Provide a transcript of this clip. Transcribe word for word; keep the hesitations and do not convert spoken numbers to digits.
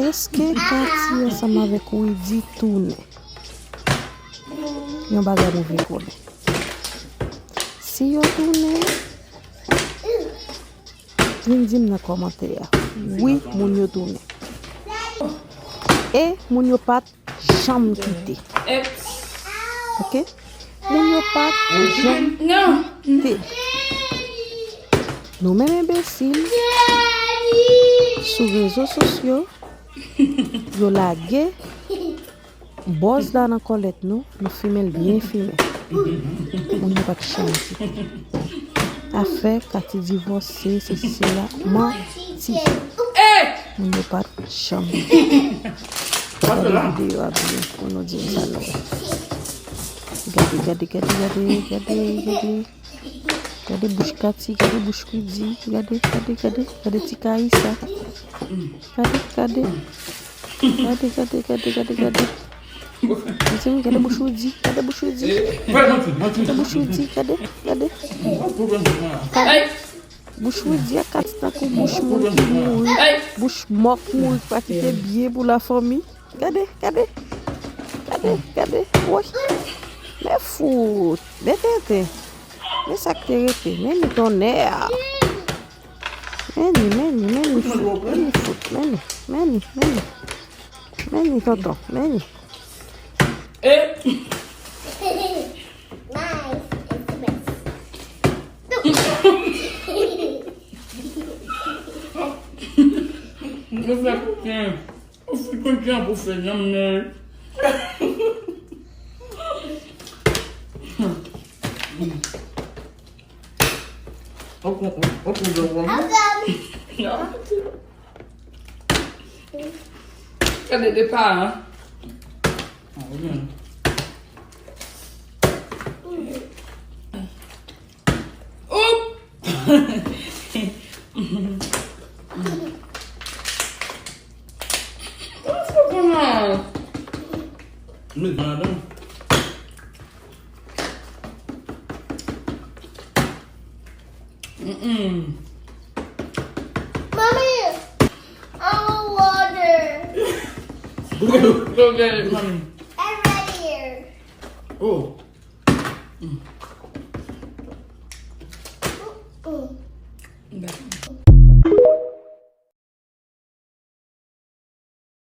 Èske Katy ansanm avèk Rudy tounen? Yon bagay mwen vle konnen. Si yo tounen, vin di m nan kòmantè a. Wi, moun yo tounen. E moun yo pa t janm kite. Oke? Moun yo pa t janm kite. Nou menm enbesil sou rezo sosyo, yo lage bòz la nan kòlèt nou, nou fimen l byen fimen. Moun yo pa t janm kite. Afè Katy divòse, sesi sela, manti. Moun yo pa t janm kite. Gade videyo a byen pou nou di m sa nou wè. Gade, gade, gade, gade, gade, gade. Gade bouch Katy, gade bouch Rudy, gade, gade, gade, gade ti Kaïsa. Gade, gade. Gade, gade, gade, gade, gade. Mezanmi, gade bouch Rudy, gade bouch Rudy. Gade bouch Rudy, gade, gade. Bouch Rudy a Katy tankou bouch moun ki mouri. Bouch mò k mouri k pa kite byen pou lafanmi. Gade, gade. Gade, gade. Woy. Men fout. Men tenten. Men sa k te rete. Men ni tonnè. Men ni, men ni, men ni fout. Men ni fout. Men ni, men ni, men ni. Men ni tonton. Men ni. Nice. It's the best. Ou fè koken. Ou fè koken pou fè nanm nan. Ok, ok, ok. Gade de pa, hein? Ah, oui. Oup! Met nan ladan. Mm-mm. Mommy, I want water. Go get it, mommy. And right here. Oh.